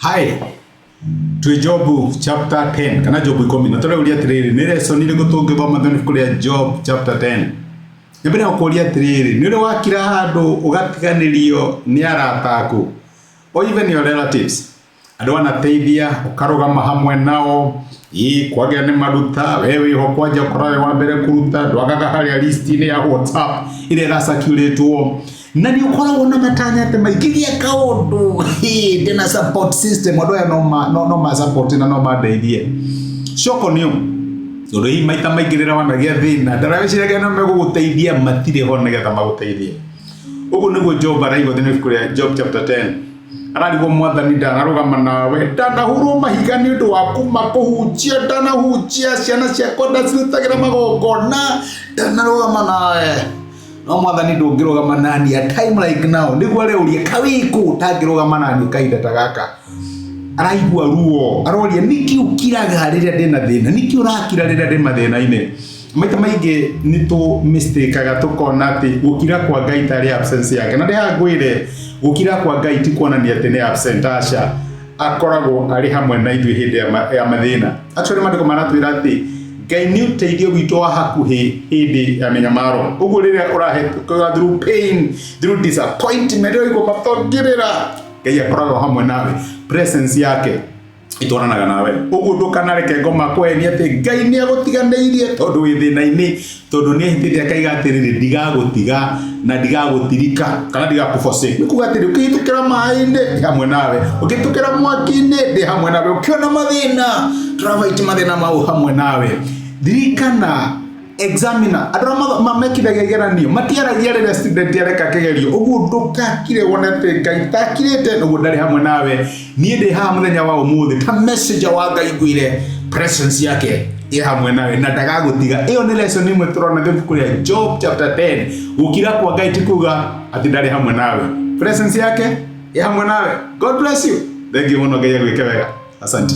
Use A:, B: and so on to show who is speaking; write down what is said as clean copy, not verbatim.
A: Hi, twĩ Jobu chapter 10 kana Jobu ikũmi na tũreuria atĩrĩrĩ, nĩ lesson irĩkũ tũngĩthoma thĩinĩ ibuku rĩa Job chapter 10? Nĩ mbere ya gũkũria atĩrĩrĩ, nĩ ũrĩ wakira handũ ũgatiganĩrio nĩ arata aku or even your relatives? Andũ anateithia ũkarũgama hamwe nao, ĩ kwagĩa nĩ maruta, we wĩho kwanja ũkoragwo wĩ wa mbere kũruta, ndwagaga harĩa list-inĩ ya WhatsApp ĩrĩa ĩracirculate-wo na nĩ ũkoragwo na matanya atĩ maingĩgia kaũndũ ndĩna support system, andũ aya no ma, no, no ma support na no mandeithie. Coko nĩ tondũ hihi maita maingĩ rĩrĩa wanagĩa thĩna ndaragĩciragia no megũgũteithia, matirĩ ho nĩgetha magũteithie. Ũguo nĩguo Job araigua thĩinĩ wa ibuku rĩa Job chapter 10. Ararigwo, Mwathani, ndanarũgama nawe, ndanahurwo mahiga nĩ ũndũ wa kuma kũhunjia, ndanahunjia, ciana ciakwa ndacirutagĩra magongona, ndanarũgama nawe, no Mwathani ndũngĩrũgama nani a time like now? Nĩguo areuria kawĩkũ ũtangĩrũgama nani kahinda ta gaka. Araigua ruo, aroria, nĩkĩ ũkiraga rĩrĩa ndĩna thĩna? Nĩkĩ ũrakira rĩrĩa ndĩ mathĩna-inĩ? Maita maingĩ nĩ tũ mistake-aga tũkona atĩ gũkira kwa Ngai tarĩ absence yake, na ndĩhaha ngwĩre, gũkira kwa Ngai ti kuonania atĩ nĩ absent, aca. Akoragwo arĩ hamwe na ithuĩ hĩndĩ ya mathĩna. Actually, maandĩko maratwĩra atĩ Ngai nĩ ũteithio witũ wa hakuhĩ hĩndĩ ya mĩnyamaro. Ũguo rĩrĩa ũrahĩtũka through pain, through disappointment, ũraigua matongĩrĩra, Ngai akoragwo hamwe nawe, presence yake itwaranaga nawe. Ũguo ndũkanareke ngoma kũhenia atĩ Ngai nĩ agũtiganĩirie tondũ wĩ thĩna-inĩ, tondũ nĩ ehĩtĩte akaiga atĩrĩrĩ, ndigagũtiga na ndigagũtirika kana ndigakũforsake. Nĩ kuga atĩrĩ, ũkĩhĩtũkĩra maĩ-inĩ, ndĩ hamwe nawe, ũkĩhĩtũkĩra mwaki-inĩ, ndĩ hamwe nawe, ũkĩona mathĩna, tũrabaiti mathĩna mau hamwe nawe. Ririkana, examiner, andũ arĩa mekithagia igeranio matiaragia rĩrĩa student areka kĩgerio. Ũguo ndũkakire wone atĩ Ngai takirĩte, ũguo ndarĩ hamwe nawe. Niĩ ndĩ haha mũthenya wa ũmũthĩ ta messenger wa Ngai, ngwĩre presence yake ĩ hamwe nawe na ndagagũtiga. Ĩyo nĩ lesson ĩmwe tũrona thĩinĩ ibuku rĩa Job chapter 10. Gũkira kwa Ngai ti kuga atĩ ndarĩ hamwe nawe, presence yake ĩ hamwe nawe. God bless you, thank you mũno, Ngai agwĩke wega, asante.